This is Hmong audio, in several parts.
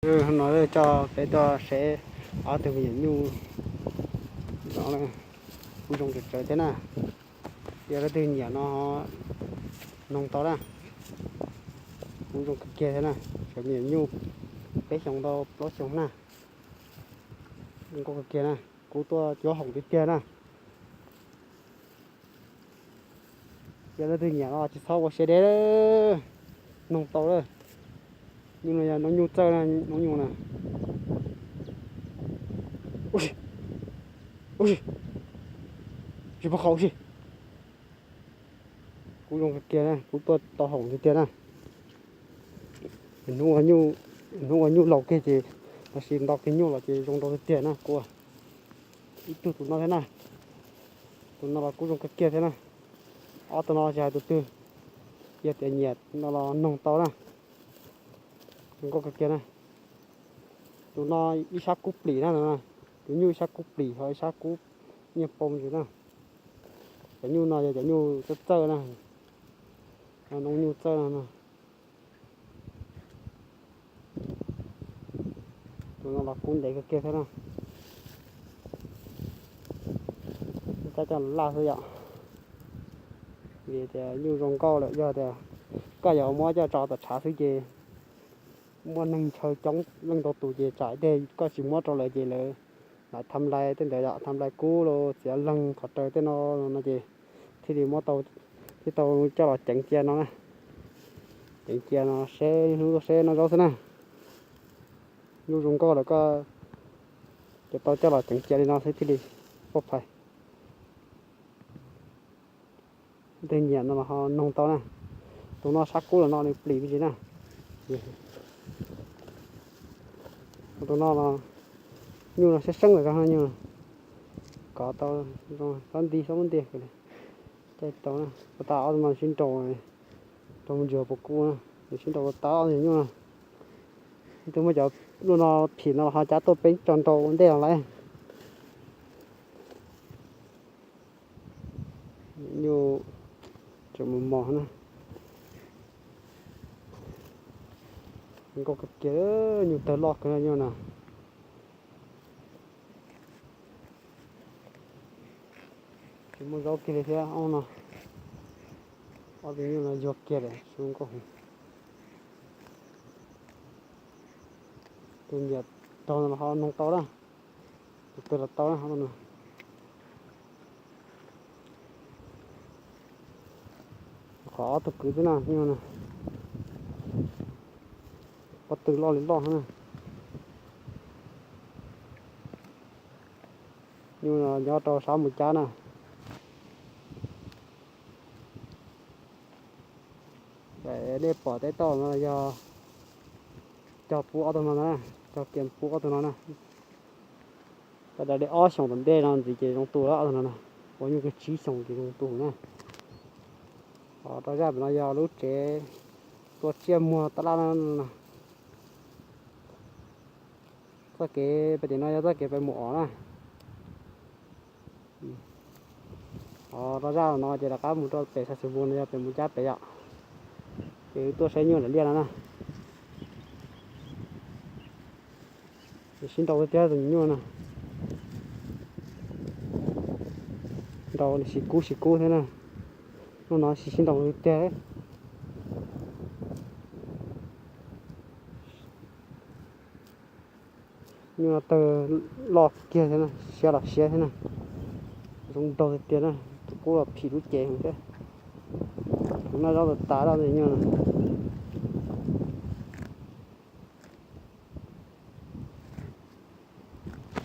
No coj peb tuaj seb ob tug me nyuam nyuj no kuj zoo tsawv tsawv thiab na. Yog leej twg nyiam no noog tau na. Kuj zoo kawg kiag thiab na, cov me nyuam nyuj peb xyoos tau plaub xyoos na. Zoo nkauj kawg kiag na, kuv tuaj cuab hoom tiag tiag na. Yog leej twg nyiam no tsis txhob ua siab deb, noog tau lawm. Nyuj no yog noob nyuj txawj na, noob nyuj na. Ua si, ua si, tsis pub qhau si. Kuj zoo kawg kiag na, kuv tuaj tau hoom tiag tiag na. Hnub ua nyuj laus kiag ces, los sis nto kiag nyuj los ces zoo nraug tiag tiag na kuv. Ib tug tus no thiab na, tus no los kuj zoo kawg kiag thiab na. Ob tug no tsis hais tus twg, yog tias nyiam no los noog tau na. Zoo nkauj kawg kiag na. Tus no ib sab kub plis na, tus nyuj ib sab kub plis ho ib sab kub nyiaj poo ntsis na. Cov nyuj no yog cov nyuj txawj txawj na, noob nyuj txawj no. Tus no los kub ntev kawg kiag thiab na. Cab coj laj xwb yom. Vim tias nyuj zoo nkauj lawm, yog tias koj yuav muab coj tso tom tshav xwb ces muaj neeg ntshaw coob leej ntau tus ces tsam ib teg koj tsis muab rau lawv ces lawv lam tham lais tej ntawd yom, tham lais kub los txiav leeg qhov raws tej no no ces thiaj li muab tau, thiaj tau coj los ceev cia no na. Ceev cia no seb hnub tuaj seb noj zaub xwb na. Nyuj zoo nkauj lawm koj ces tau coj los ceev cia li no xwb thiaj li poj phais. Leej twg nyiam no los ho noog tau na. Tus no sab kub los no nws plis me ntsis na. Tus no los nyuj no seeb seeb lawm zog nyuj. Kov tau, xob nti xob muab nti, caij tau na. Ua tas ob tug no sib nraus, rau mus ntsis puas kub na, nws sib nraus tas ob tug nyuj na. Ib tug muab cov lub no phim no los ho cab tuaj peb tso nrau ua ntej los lawm. Nyuj tseem mos mos na. Nkauj kawg kiag, nyuj tawg loj kawg nyuj na. Tsis muaj zaub kiag li thiab ob no. Ob tug nyuj no yuag kiag lawm, zoo nkauj heev. Tus nyiam raug no los ho noog tau na, tus twg los tau na. Qhov ob tug kwv xwb na, nyuj no pob tw loj li loj na. Nyuj no nyob rau sab Mus Cab na. Nej pom tej toj no yog cog pub ob tug no na, cog kiag pub ob tug no na. Tab sis li ob xyoos tom ntej no ntxiv ces zoo tu lawm ob tug no na. Ua nyuj kiag tsib xyoos ces zoo tu na. Ho rau zaj pem no yog lub tsev tua tsiaj muag tab laj no. Txoj kev pem tim no yog txoj kev pem Mus Om na. Ho rau zaj no ces rov qab mus rau pem Xais Xais Vus no yog pem Mus Cab pem yom. Ces tuaj saib nyuj lam liaj no na. Sib nraus tiag tiag tus nyuj no. Nraus sib kub sib kub thiab na. Hnub no sib sib nraus tiag tiag. Nyuj no tawg loj kiag thiab na, siab los siab thiab na. Zoo nraug tiag tiag na, tus qub los phim lub cev heev thiab. Noj zaub tas tas lawm ntawm nyuj no.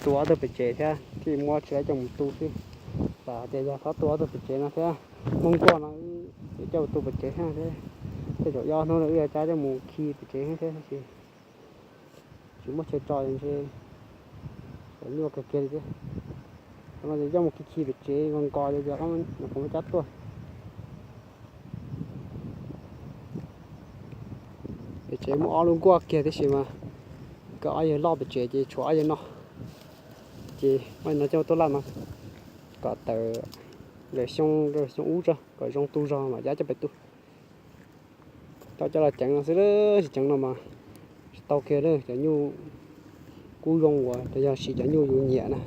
Tu ob tug pem tsev thiab thiaj muab tsis laib coj mus tu xwb. Tam tias yog txhob tu ob tug pem tsev no thiab, Hmoob Nkuaj no wb yuav coj mus tu pem tsev thiab thiab. Tej zaum ob hnub no wb yuav cab coj mus khi pem tsev thiab tab sis tsis muaj chaw tso ntshe cov nyuaj kawg kiag li thiab. Qhov no ces coj mus khi khi pem tsev nkaus nkaus ces nyuam qhuav muab cab tuaj. Pem tsev muaj ob lub nkuaj kiag tib si mas, kawg ob yawg loj pem tsev ces tshuav ob yawg no. Ces no coj tuaj laj no, kom tawm lawm xyoo, xyoo ub tso kom zoo tu zog mam cab coj pem tu. Coj coj los ceev no xwb, tsis ceev no mas tsis tau kiag cov nyuj kub zoo uas yog siv cov nyuj yus nyiam na.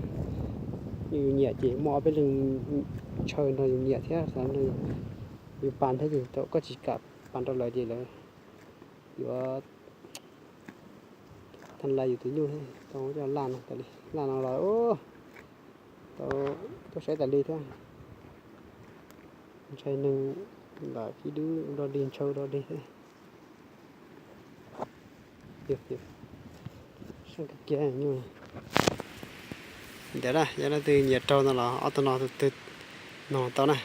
Nyuj yus nyiam ces muaj ob peb leeg ntshaw nrog yus nyiam thiab, yus pas thiab ces thaum koj tsis kam pas rau lawv ces lawv yuav tha lais yus tus nyuj thiab. Tau coj laj no tas li, laj no los tau tuaj saib tas li thiab. Ntshai neeg lam fib dub do dig ntshaw do dig thiab. Ntawd na, yog leej twg nyiam raug no los ob tug no tus twg nug tau na.